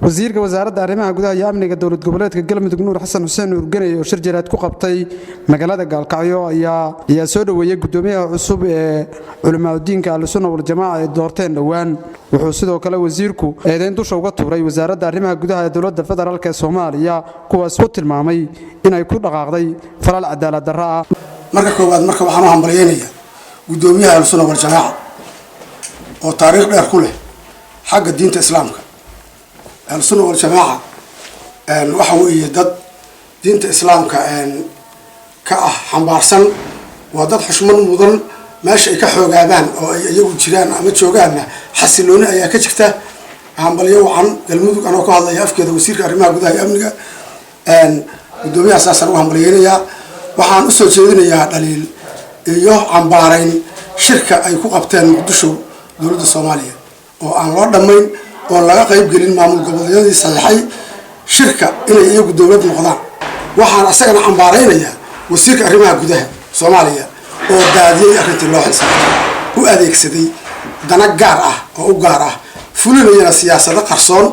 Wasiirka Wasaaradda Arrimaha Gudaha iyo Amniga Dowlad Goboleedka Galmudug, Nuur Xasan Xuseen Nuurganey, oo shir jaraa'id ku qabtay magaalada Gaalkacyo, ayaa soo dhoweeyey gudoomiyaha cusub ee culimaadudiinka Ahlusunna Waljamaaca ay doorteen dhowaan. Wuxuu sidoo kale wasiirku eedayn dusha uga tuuray Wasaaradda Arrimaha Gudaha ee Dowladda Federaalk ee Soomaaliya, kuwaas ku tilmaamay inay ku dhaqaaqday falal cadaalad darro ah. Marka koowaad, marka waxaan u hambalyeynayaa guddoomiyaha Ahlusunna Waljamaaca oo taariikh dheer ku leh xagga diinta Islaamka. Ahlusunna Waljamaaca waxa weeye dad diinta Islaamka ka ah xambaarsan, waa dad xushmad mudan. Meesha ay ka xoogaabaan oo ay iyagu jiraan ama joogaanna, xasilooni ayaa ka jirta. Hambalyo wacan Galmudug, anoo ku hadlaya afkeeda wasiirka arrimaha gudaha iyo amniga, guddoomiyaha saasaan ugu hambalyeynayaa. Waxaan usoo jeedinayaa dhaliil iyo cambaarayn shirka ay ku qabteen Muqdisho dowladda Soomaaliya oo aan loo dhammayn, oon laga qayb gelin maamul goboleedyadii saxiixay shirka inay iyagu dowlad noqdaan. Waxaan asagana cambaaraynayaa wasiirka arrimaha gudaha Soomaaliya oo daadiyey arrintii loo xilsaartay, u adeegsaday dana gaar ah oo u gaar ah, fulinayana siyaasado qarsoon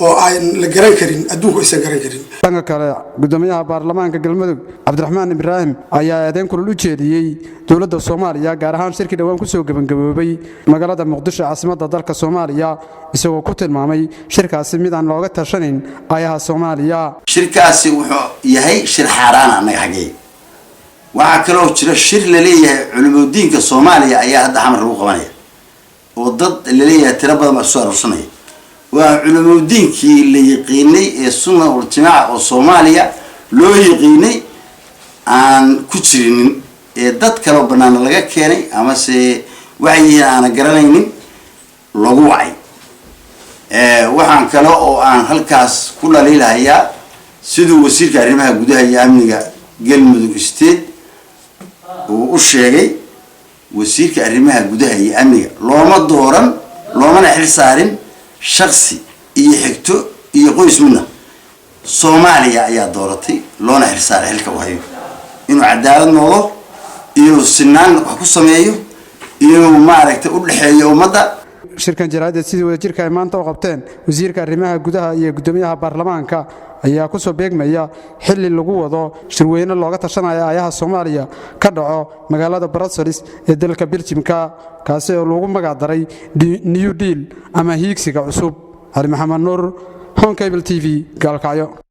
oo aan la garan karin, adduunku aysan garan karin. Dhanka kale, gudoomiyaha baarlamaanka Galmudug, Cabdiraxmaan Ibraahim, ayaa eedeyn kulul u jeediyey dowladda Soomaaliya, gaar ahaan shirkii dhowaan kusoo gebangaboobay magaalada Muqdisho, caasimadda dalka Soomaaliya, isagoo ku tilmaamay shirkaasi mid aan looga tashanayn aayaha Soomaaliya. Shirkaasi wuxuu yahay shir xaaraana annaga xaggee. Waxaa kaloo jira shir laleeyahay culimadiinka Soomaaliya ayaa hadda Xamar lagu qabanaya, oo dad laleeyahay tiro badan baa soo aruursanaya. Waa culimadiinkii la yiqiinay ee Sunna Waljamaaca oo Soomaaliya loo yiqiinay aan ku jirinin, ee dad kaleo banaana laga keenay amase waxay yihiin aana garanaynin lagu wacay. Waxaan kale oo aan halkaas ku dhaliilahayaa siduu wasiirka arrimaha gudaha iyo amniga Galmudug State uu u sheegay, wasiirka arrimaha gudaha iyo amniga looma dooran, loomana xil saarin shaksi iyo xigto iyo qoys midna. Soomaaliya ayaa dooratay, loona xil saaray xilka uu hayo inuu cadaalad noqdo, inuu sinaan wax ku sameeyo, inuu maaragtay u dhexeeyo ummadda. Shirkan jaraa'idda sidii wadajirka ay maanta u qabteen wasiirka arrimaha gudaha iyo guddoomiyaha baarlamaanka ayaa ku soo beegmaya xilli lagu wado shirweyne looga tashanaya aayaha Soomaaliya ka dhaco magaalada Brussels ee dalka Biljimka, kaasi oo lagu magac daray New Deal ama hiigsiga cusub. Cali Maxamed Nuur, Horn Cable TV, Gaalkacyo.